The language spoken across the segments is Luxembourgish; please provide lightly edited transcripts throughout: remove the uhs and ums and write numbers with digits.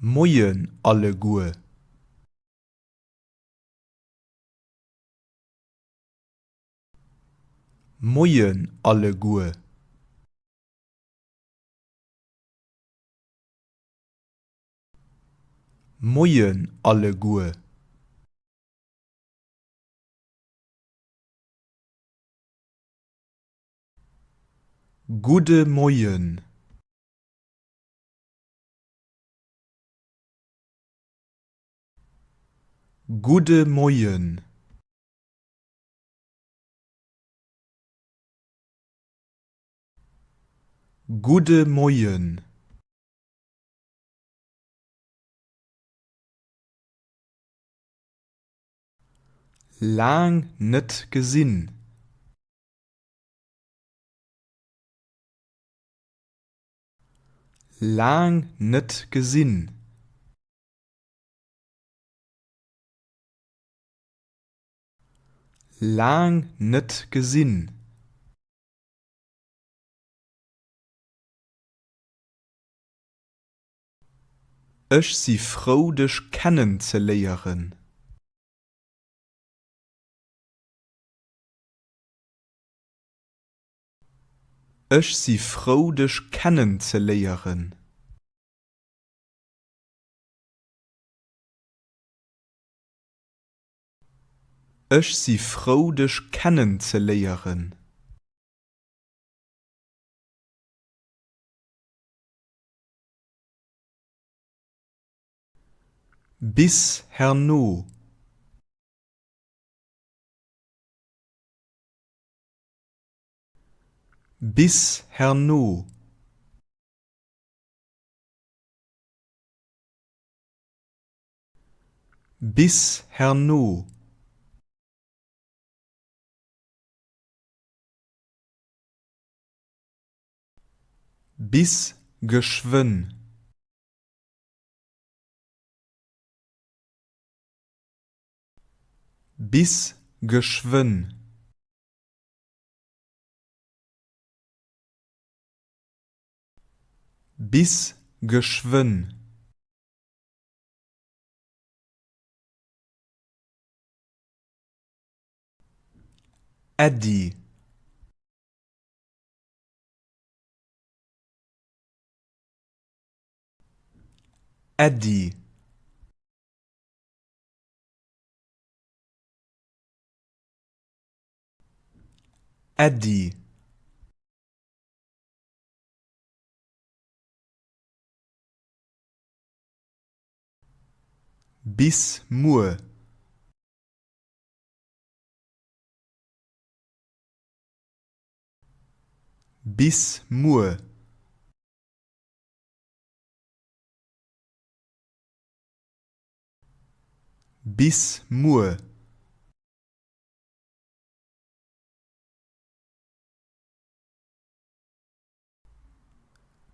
Moien alleguer. Moien alleguer. Moien alleguer. Gudde Moien. Gudde Moien. Gudde Moien. Laang net gesinn. Laang net gesinn. Laang net gesinn. Ech si frou dech kennenzeléieren. Ech si frou dech kennenzeléieren. Ech si frou dech kennenzeléieren. Bis herno. Bis herno. Bis herno. Bis geschwënn. Bis geschwënn. Bis geschwënn. Äddi. Äddi. Äddi. Bis muer. Bis muer. Bis muer.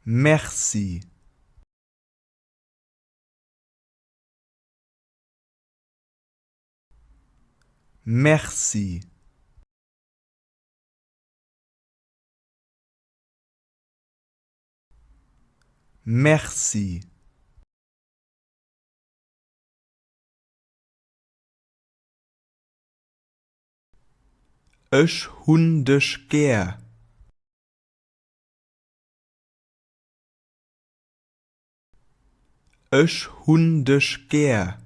Merci. Merci. Merci. Ech hunn dech gär. Ech hunn dech gär.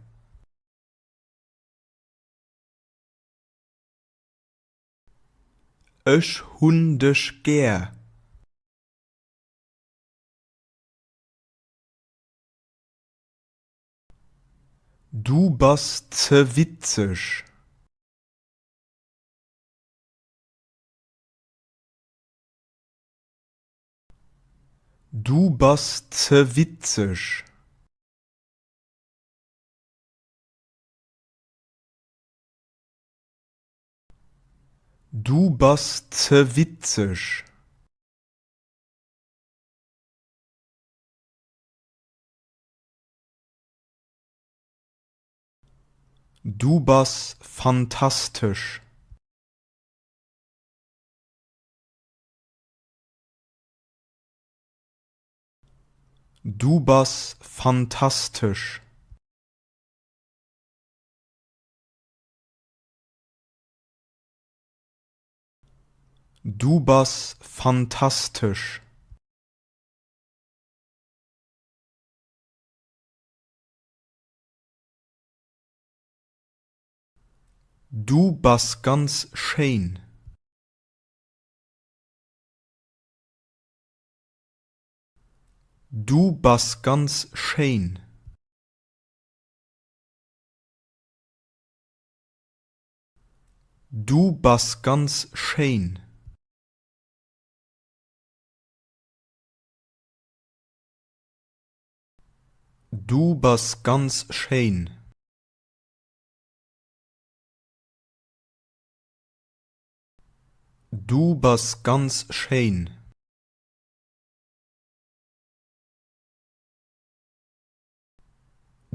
Ech hunn dech gär. Du bass ze witzeg. Du bass ze witzeg. Du bass ze witzeg. Du bass fantastesch. Du bass phantastesch. Du bass phantastesch. Du bass ganz schéin. Du bass ganz schéin. Du bass ganz schéin. Du bass ganz schéin. Du bass ganz schéin.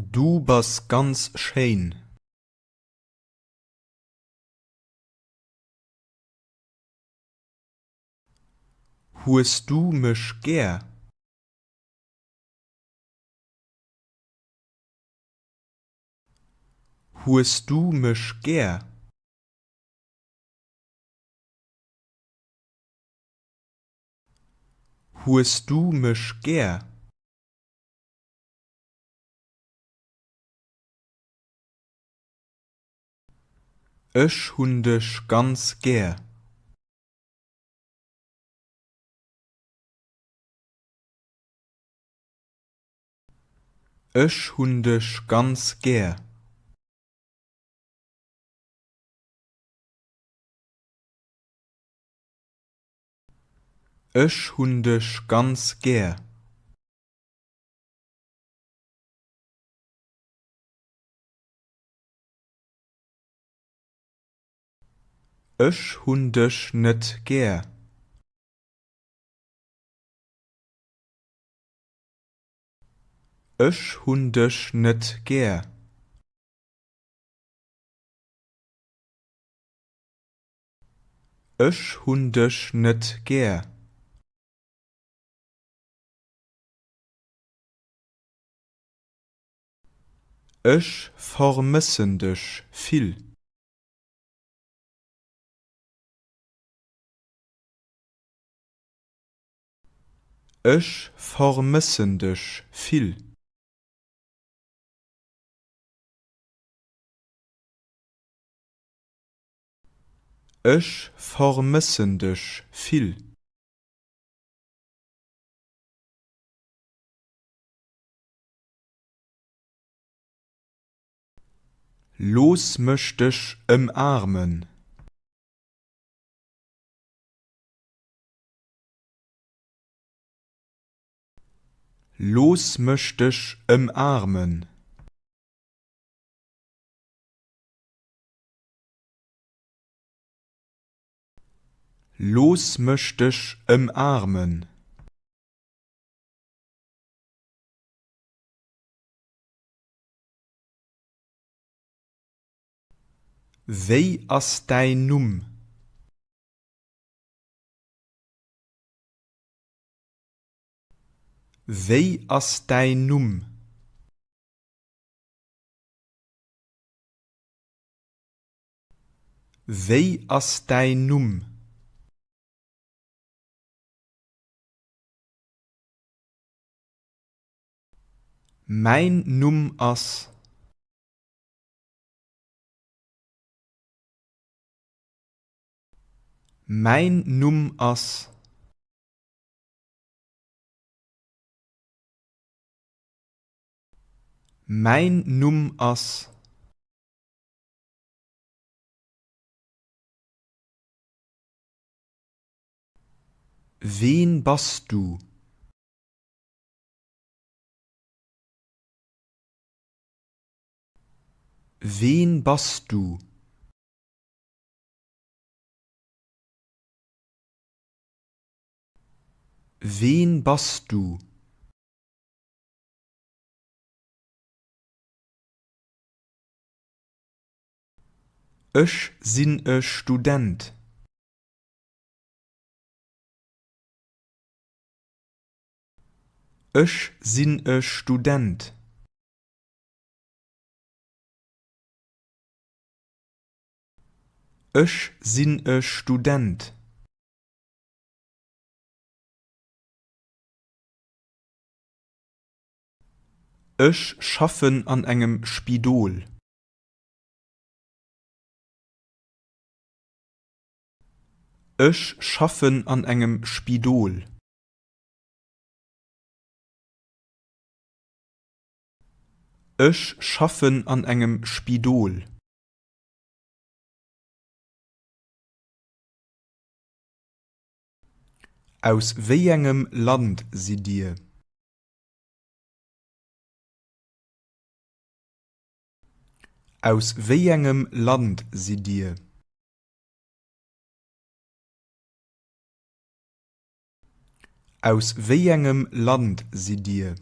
Du bass ganz schéin. Hues du mech gär? Hues du mech gär? Hues du mech gär? Ech hunn dech ganz gär. Ech hunn dech ganz gär. Ech hunn dech ganz gär. Ech hunn dech net gär. Ech hunn dech net gär. Ech hunn dech net gär. Ech vermëssen dech vill. Ech vermëssen dech vill. Ech vermëssen dech vill. Looss mech dech ëmaarmen. Looss mech dech ëmaarmen. Looss mech dech ëmaarmen. Wéi ass däin Numm? Wéi ass däin Numm? Wéi ass däin Numm? Mäin Numm ass. Mäin Numm ass. Mäin Numm ass. Ween bass du? Ween bass du? Ween bass du? Ech sinn e Student. Ech sinn e Student. Ech sinn e Student. Ech schaffen an engem Spidol. Ech schaffen an engem Spidol. Ech schaffen an engem Spidol. Aus wéi engem Land sidd Dir? Aus wéi engem Land sidd Dir? Aus wéi engem Land sidd Dir?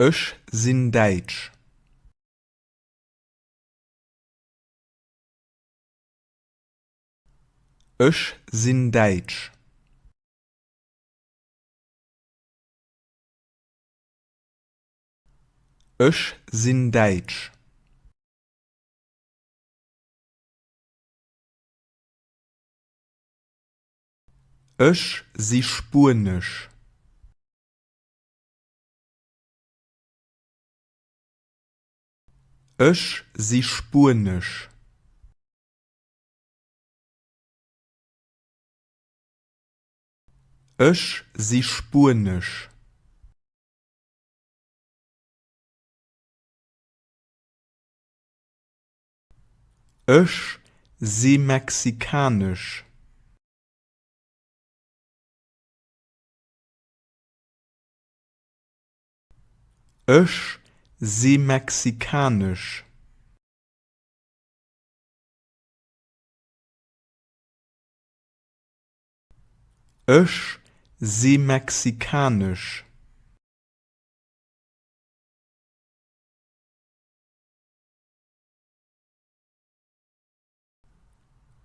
Ech sinn Däitsch. Ech sinn Däitsch. Ech sinn Däitsch. Ech si Spuenesch. Ech si Spuenesch. Ech si Spuenesch. Ech si Mexikanesch. Ech si Mexikanesch. Ech si Mexikanesch.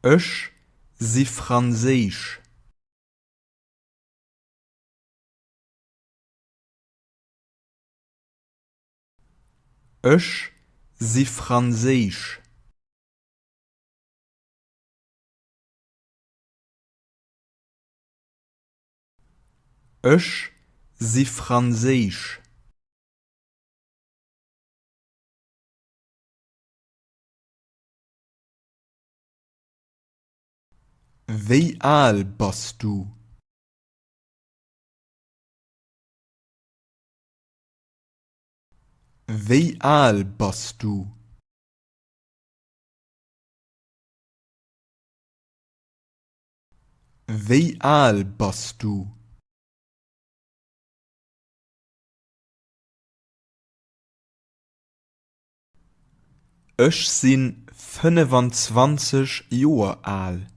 Ech si Franséisch. Ech si Franséisch. Ech si Franséisch. Wéi al bass du? Wéi al bass du? Wéi al bass du? Ech si 25 Joer al.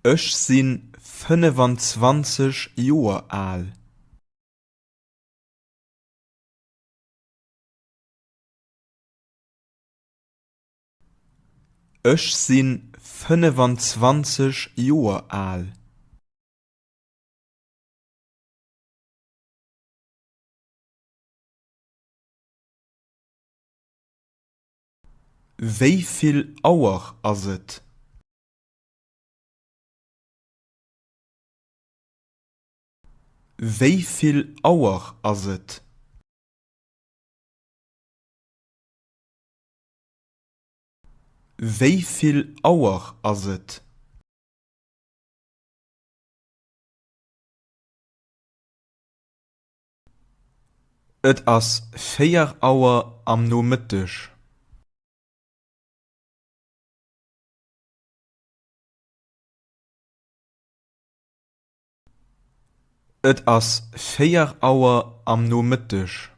Ech si 25 Joer al. Ech si 25 Joer al. Wéi vill Auer ass et? Wéi vill Auer ass et? Wéi vill Auer ass et? Et ass 4 Auer am Nomëtteg. Et ass 4 Auer am Nomëtteg.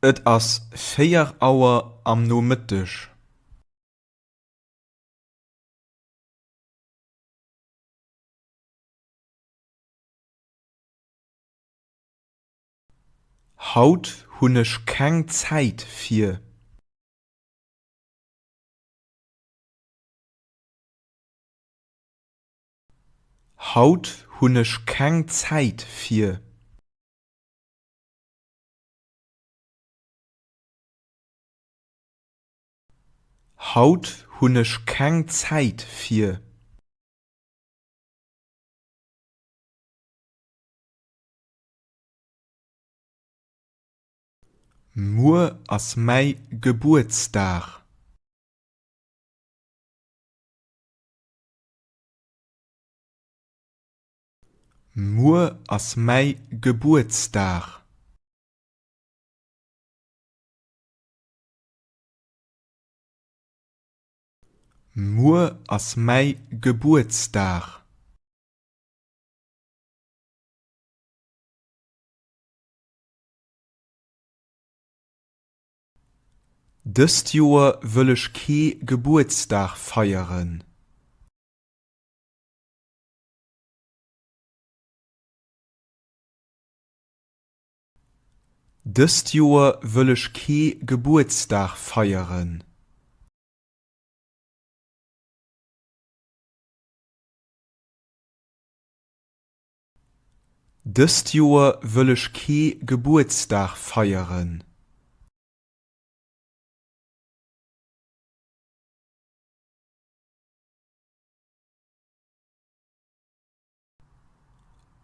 Et ass 4 Auer am Nomëtteg. Haut hunn ech keng Zäit fir. Haut hunn ech keng Zäit fir. Haut hunn ech keng Zäit fir. Muer ass mäi Gebuertsdag. Muer ass mäi Gebuertsdag. Muer ass mäi Gebuertsdag. Dëst Joer wëll ech kee Gebuertsdag feieren. Dëst Joer wëll ech kee Gebuertsdag feieren. Dëst Joer wëll ech kee Gebuertsdag feieren.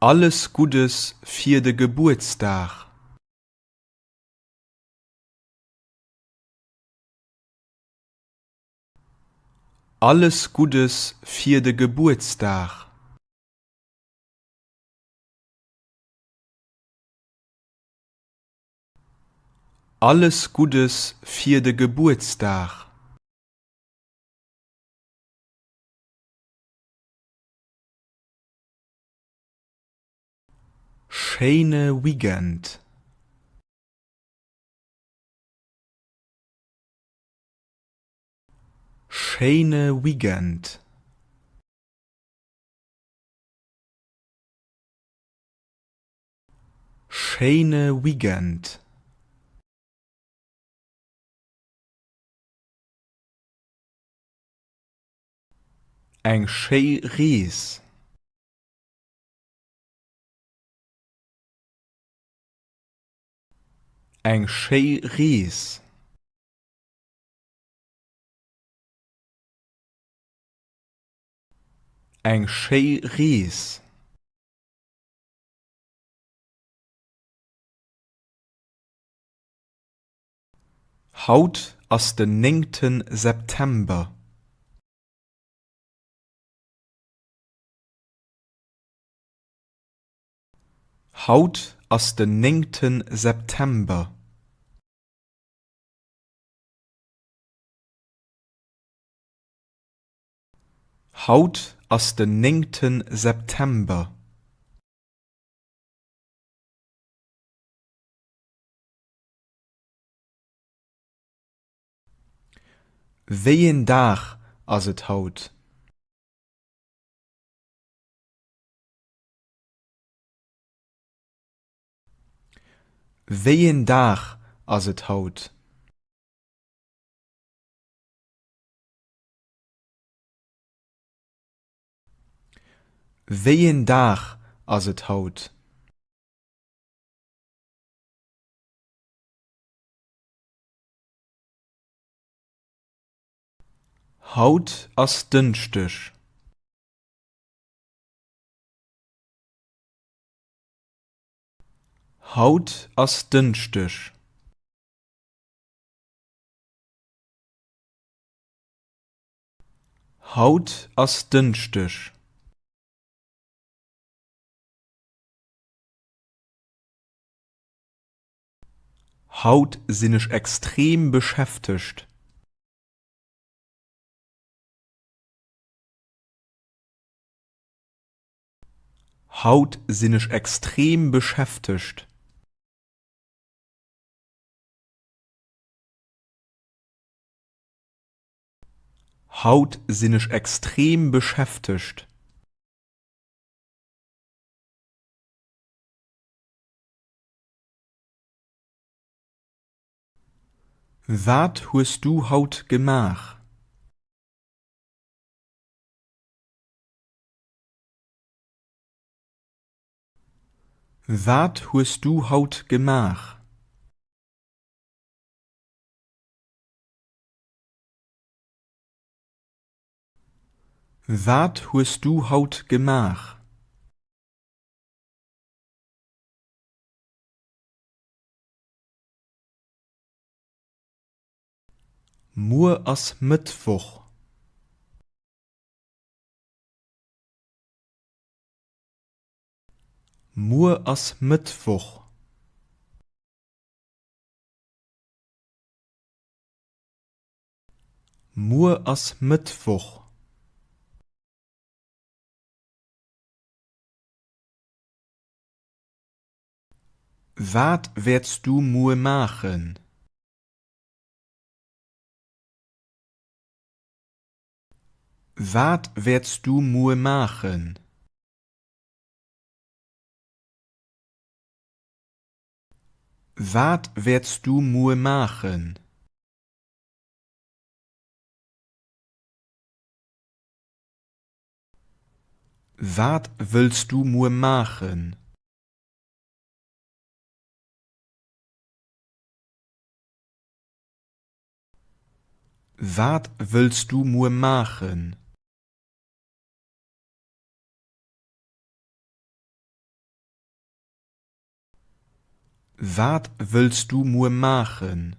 Alles Guddes fir de Gebuertsdag! Alles Guddes fir de Gebuertsdag! Alles Guddes fir de Gebuertsdag! Schéine Weekend! Schéine Weekend! Schéine Weekend! Eng schéi Rees! Eng schéi Rees! Eng schéi Rees! Haut ass den néngten September. Haut ass den néngten September. Haut ass den néngten September. Wéi een Dag ass et haut? Wéi een Dag ass et haut? Wéi een Dag ass et haut? Haut ass Dënschdeg. Haut ass Dënschdeg. Haut ass Dënschdeg. Haut sinn ech extrem beschäftegt. Haut sinn ech extrem beschäftegt. Haut sinn ech extrem beschäftegt. Wat hues du haut gemaach? Wat hues du haut gemaach? Wat hues du haut gemaach? Muer ass Mëttwoch. Muer ass Mëttwoch. Muer ass Mëttwoch. Wat wäerts du muer maachen? Wat wäerts du muer maachen? Wat wäerts du muer maachen? Wat wëlls du muer maachen? Wat wëlls du muer maachen? Wat wëlls du muer maachen?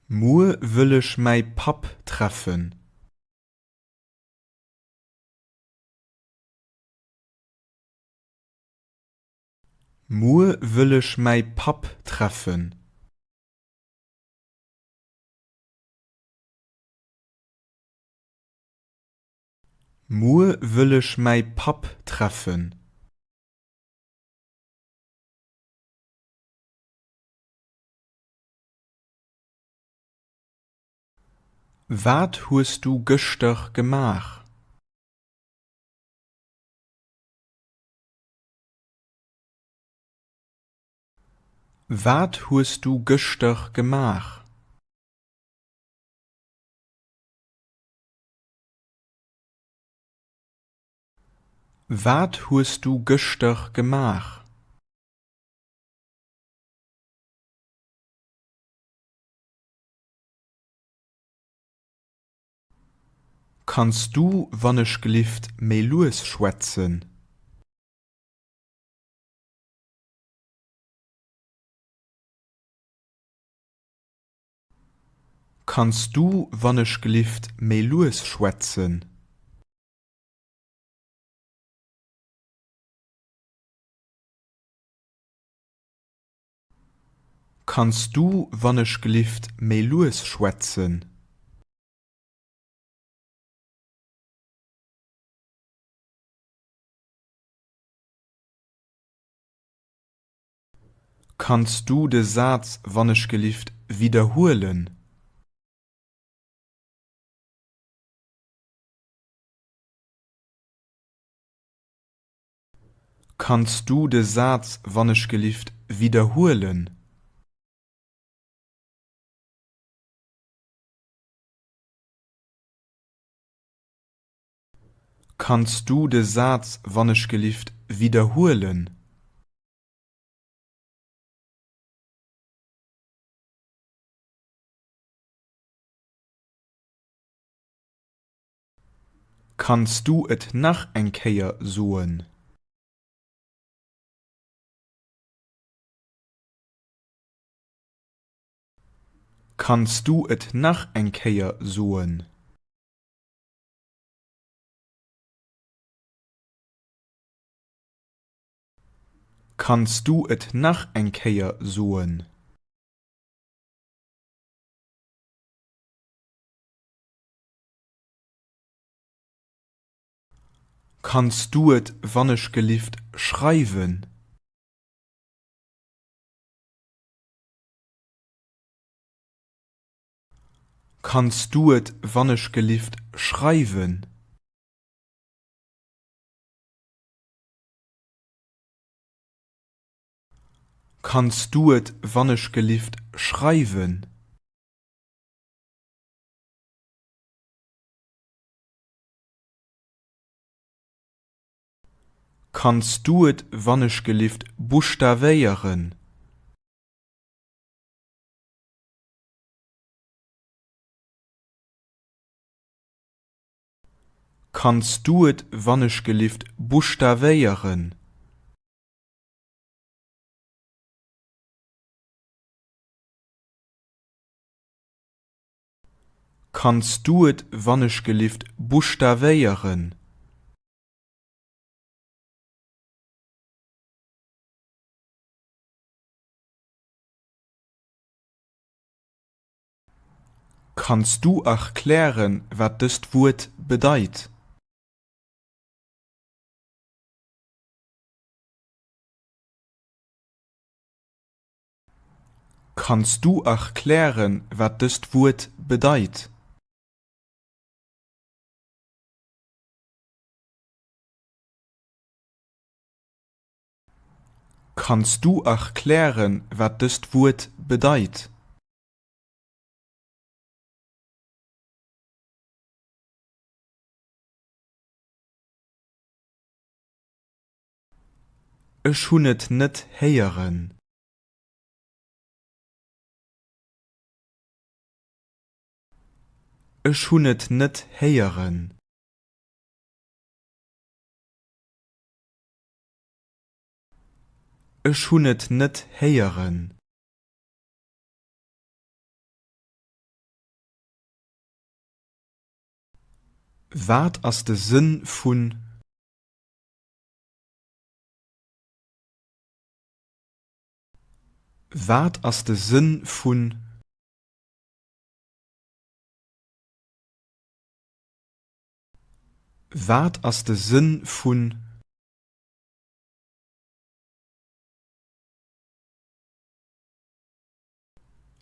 Muer wëll ech mäi Papp treffen. Muer wëll ech mäi Papp treffen. Muer wëll ech mäi Papp treffen. Wat hues du gëschter gemaach? Wat hues du gëschter gemaach? Wat hues du gëschter gemaach? Kanns du wannechgelift méi lues schwätzen? Kanns du wannechgelift méi lues schwätzen? Kanns du wannechgelift méi lues schwätzen? Kanns du de Saz wannechgelift widderhuelen? Kanns du de Saz wannechgelift widderhuelen? Kanns du de Saz wannechgelift widderhuelen? Kanns du et nach eng Kéier soen? Kanns du et nach eng Kéier soen? Kanns du et nach eng Kéier soen? Kanns du et wannechgelift schreiwen? Kanns du et wannechgelift schreiwen? Kanns du et wannechgelift schreiwen? Kanns du et wannechgelift buschtawéieren? Kanns du et wannechgelift buschtawéieren? Kanns du et wannechgelift buschtawéieren? Kanns du erklären, wat dëst Wuert bedeit? Kanns du erklären, wat dëst Wuert bedeit? Kanns du erklären, wat dëst Wuert bedeit? Ech hunn et net héieren. Ech hunn et net héieren. Ech hunn et net héieren. Wat ass de Sënn vun. Wat ass de Sënn vun. Wat ass de Sënn vun.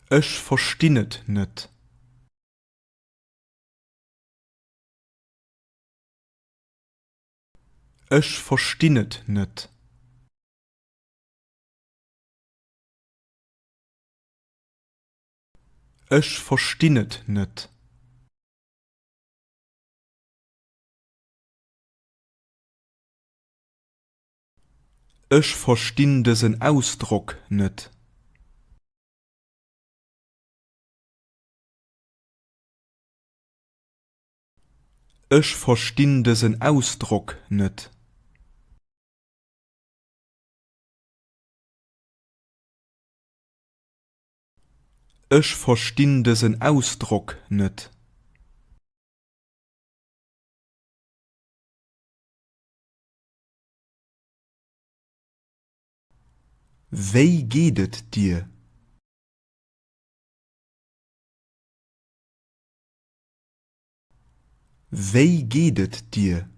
Ech verstinn et net. Ech verstinn et net. Ech verstinn et net. Ech verstinn dësen Ausdrock net. Ech verstinn dësen Ausdrock net. Ech verstinn dësen Ausdrock net. Wéi geet et dir? Wéi geet et dir?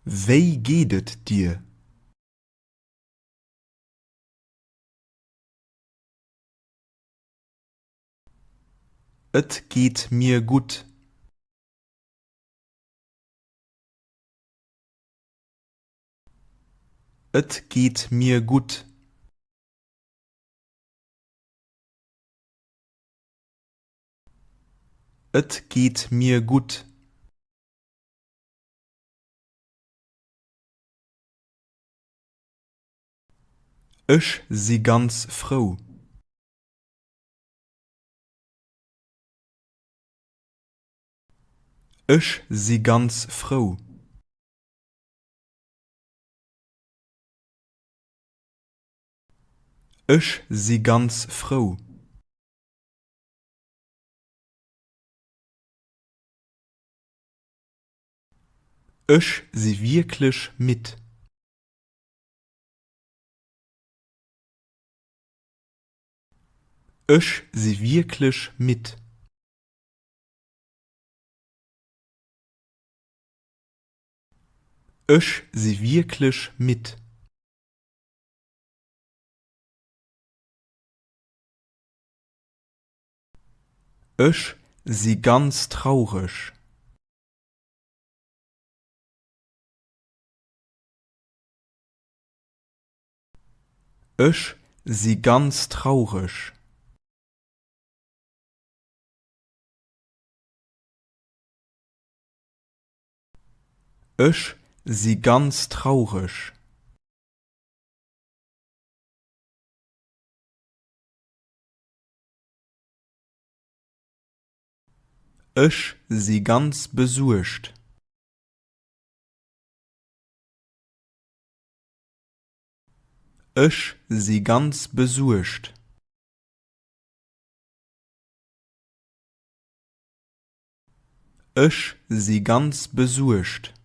Wéi geet et dir? Et geet mir gutt. Et geet mir gutt. Et geet mir gutt. Ech si ganz frou. Ech si ganz frou. Ech si ganz frou. Ech si wierklech midd. Ech si wierklech midd. Ech si wierklech midd. Ech si ganz traureg. Ech si ganz traureg. Ech si ganz traureg. Ech si ganz besuergt. Ech si ganz besuergt. Ech si ganz besuergt.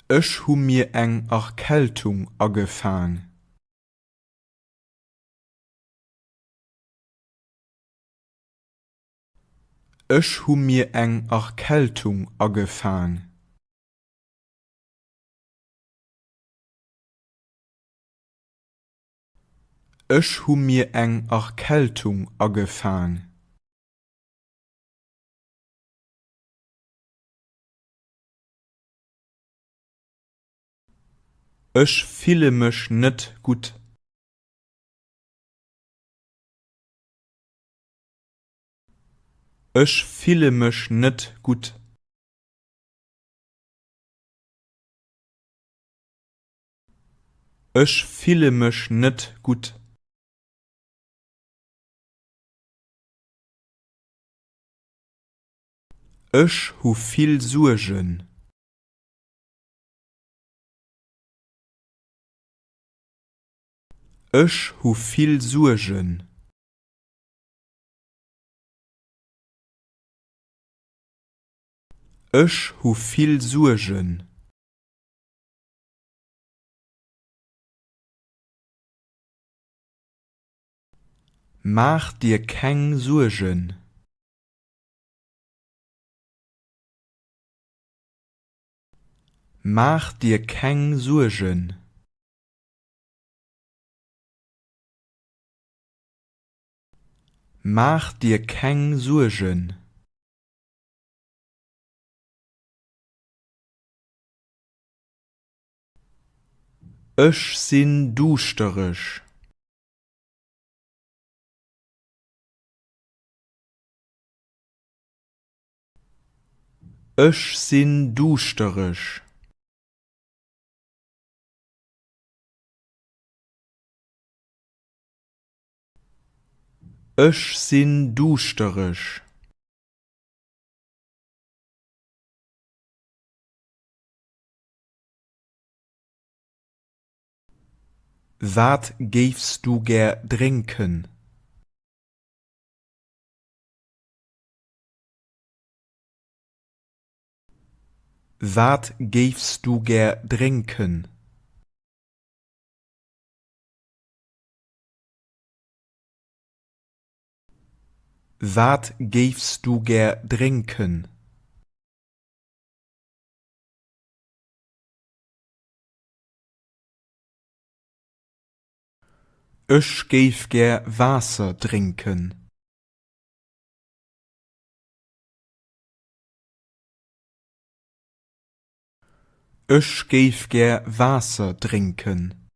Ech hu mir eng Erkältung agefaang. Ech hu mir eng Erkältung agefaang. Ech hu mir eng Erkältung agefaang. Ech fille mech net gutt. Ech fille mech net gutt. Ech fille mech net gutt. Ech hu vill Suergen. Ech hu vill Suergen. Ech hu vill Suergen. Maach dir keng Suergen. Maach dir keng Suergen. Maach dir keng Suergen. Ech sinn duuschtereg. Ech sinn duuschtereg. Ech sinn duuschtereg. Wat géifs du gär drénken? Wat géifs du gär drénken? Wat géifs du gär drénken? Ech géif gär Waasser drénken. Ech géif gär Waasser drénken.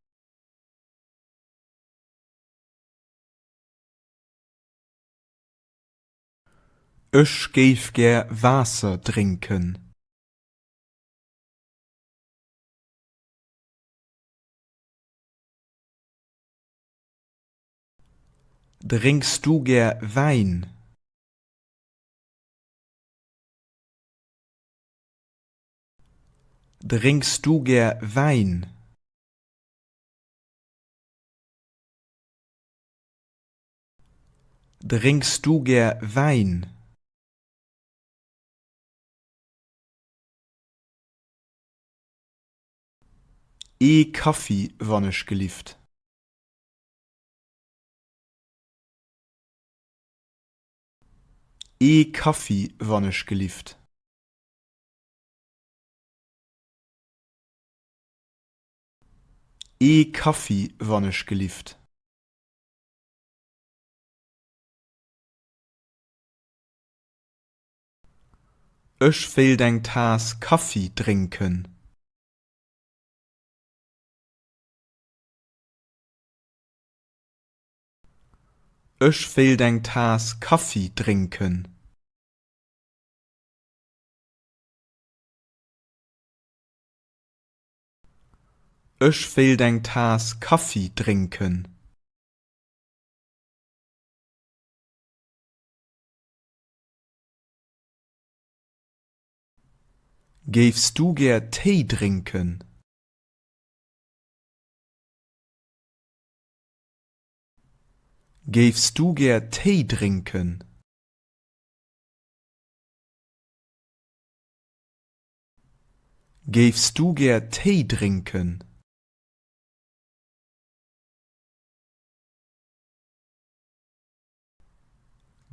Ech géif gär Waasser drénken. Drénks du gär Wäin? Drénks du gär Wäin? Drénks du gär Wäin? Ee Kaffi wann ech gelift. Ee Kaffi wann ech gelift. Ee Kaffi wann ech gelift. Ech wéilt eng Taass Kaffi drénken. Ech wéilt eng Taass Kaffi drénken. Ech wéilt eng Taass Kaffi drénken. Géifs du gär Téi drénken? Géifs du gär Téi drénken? Géifs du gär Téi drénken?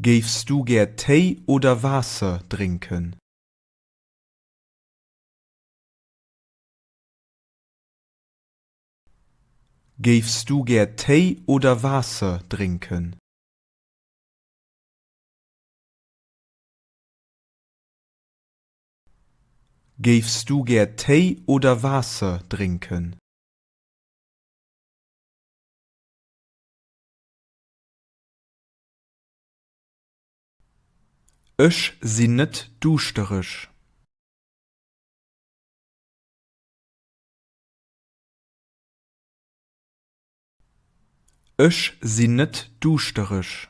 Géifs du gär Téi oder Waasser drénken? Géifs du gär Téi oder Waasser drénken? Géifs du gär Téi oder Waasser drénken? Ech sinn net duuschtereg. Ech sinn net duuschtereg.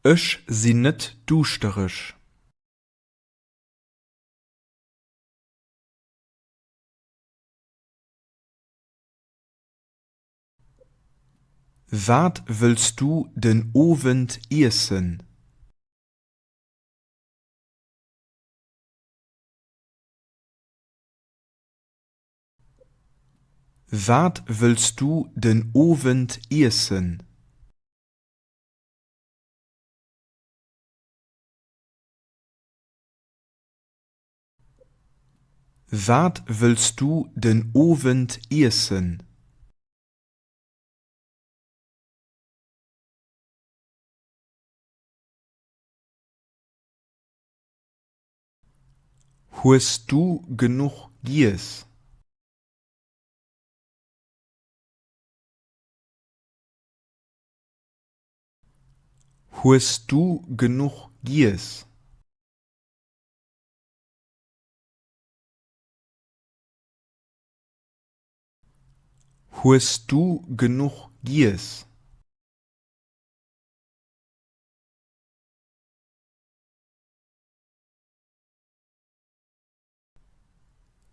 Ech sinn net duuschtereg. Wat wëlls du den Owend iessen? Wat wëlls du den Owend iessen? Wat wëlls du den Owend iessen? Hues du genuch giess? Hues du genuch giess? Hues du genuch giess?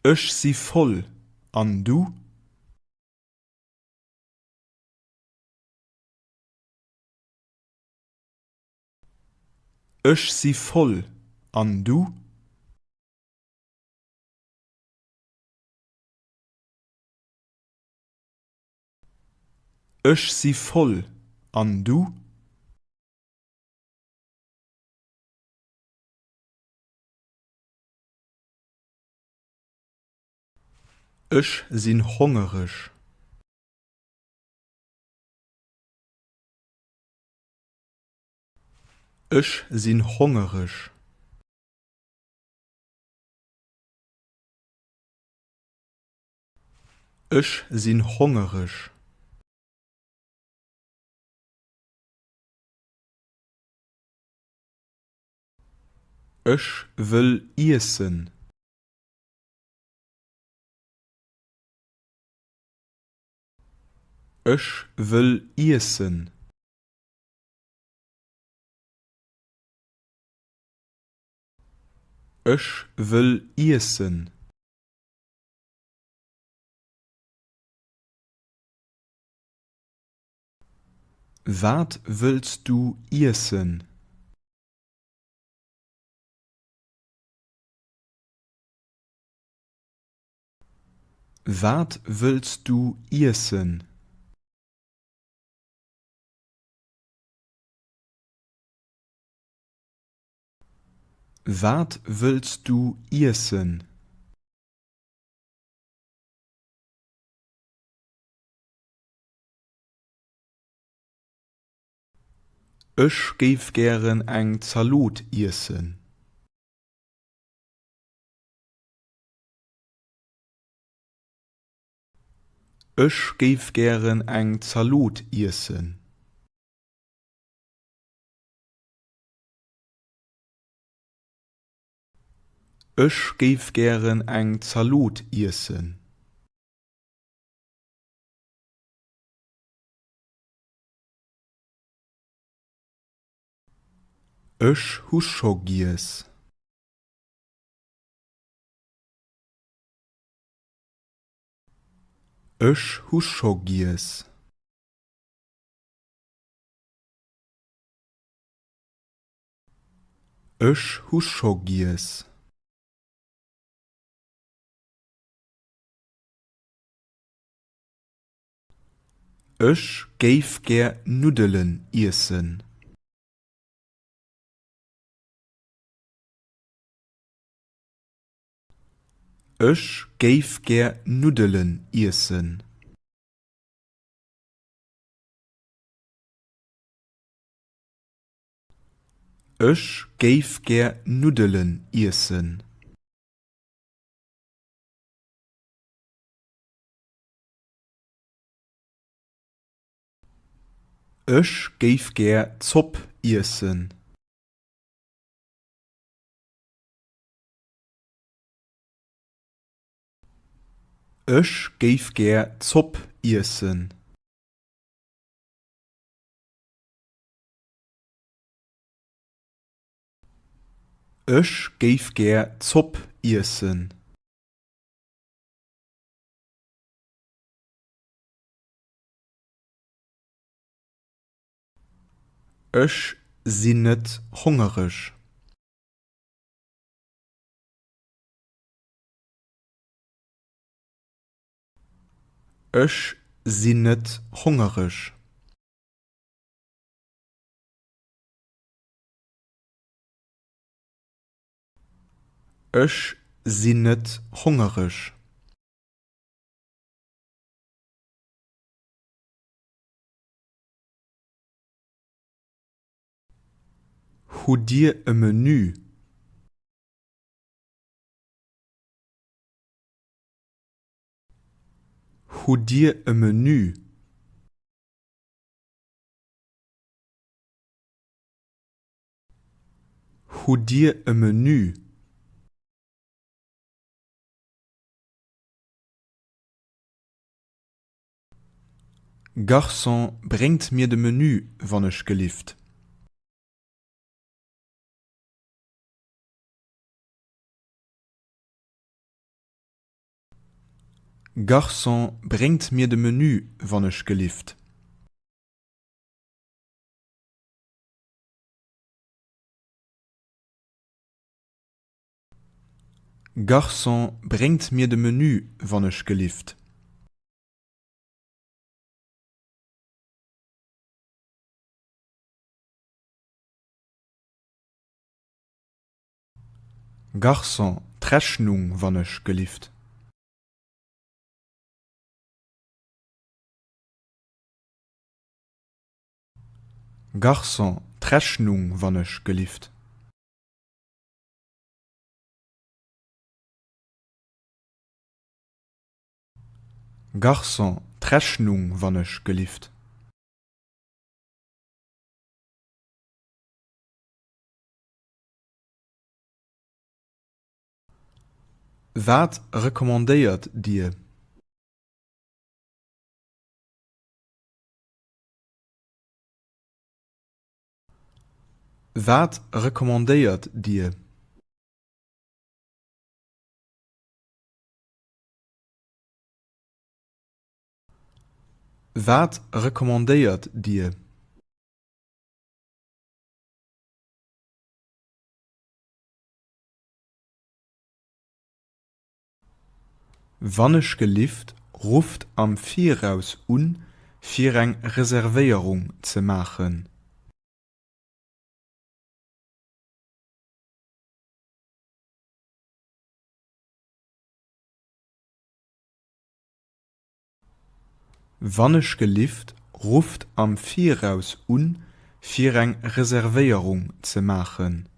Ech si voll, an du? Ech si voll, an du? Ech si voll, an du? Ech sinn hongereg. Ech sinn hongereg. Ech sinn hongereg. Ech wëll iessen. Ech wëll iessen. Ech wëll iessen. Wat wëlls du iessen? Wat wëlls du iessen? Wat wëlls du iessen? Ech géif gären eng Zalot iessen. Ech géif gären eng Zalot iessen. Ech géif gären eng Zalot iessen. Ech hu scho giess. Ech hu scho giess. Ech hu scho giess. Ech géif gär Nuddelen iessen. Ech géif gär Nuddelen iessen. Ech géif gär Nuddelen iessen. Ech géif gär Zopp iessen. Ech géif gär Zopp iessen. Ech géif gär Zopp iessen. Ech sinn net hongereg. Ech sinn net hongereg. Ech sinn net hongereg. Hutt Dir e Menü? Hutt Dir e Menü? Hutt Dir e Menü? Garçon, bréngt mir de Menü wann ech gelift. Garçon, bréngt mir de Menü wann ech gelift. Garçon, bréngt mir de Menü wann ech gelift. Garçon, d'Rechnung wann ech gelift. Garçon, d'Rechnung wann ech gelift. Garçon, d'Rechnung wann ech gelift. Wat recommandéiert Dir? Wat recommandéiert Dir? Wat recommandéiert Dir? Wann ech gelift, rufft am Viraus un, fir eng Reservéierung ze maachen. Wann ech gelift, rufft am Viraus un, fir eng Reservéierung ze maachen.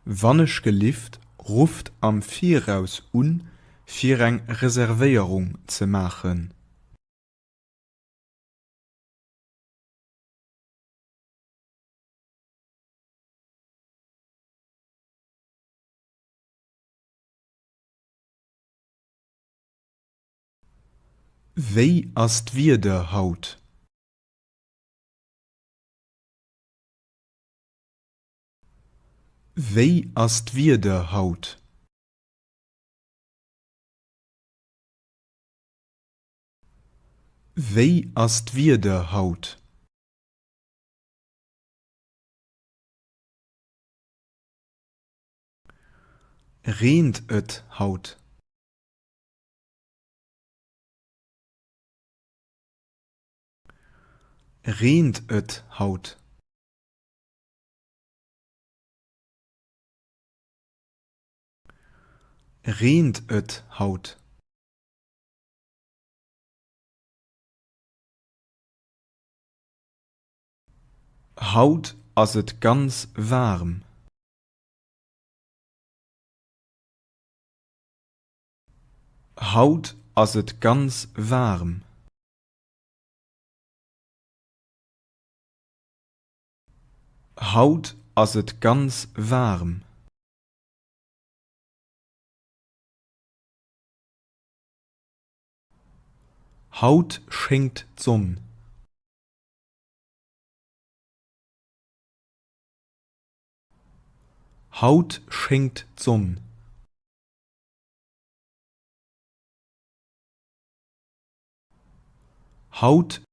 Wann ech gelift, rufft am Viraus un, fir eng Reservéierung ze maachen. Wéi ass d'Wieder haut? Wéi ass d'Wieder haut? Wéi ass d'Wieder haut? Reent et haut? Reent et haut? Reent et haut? Haut ass et ganz waarm. Haut ass et ganz waarm. Haut ass et ganz waarm. Haut schéngt d'Sonn. Haut schéngt d'Sonn. Haut.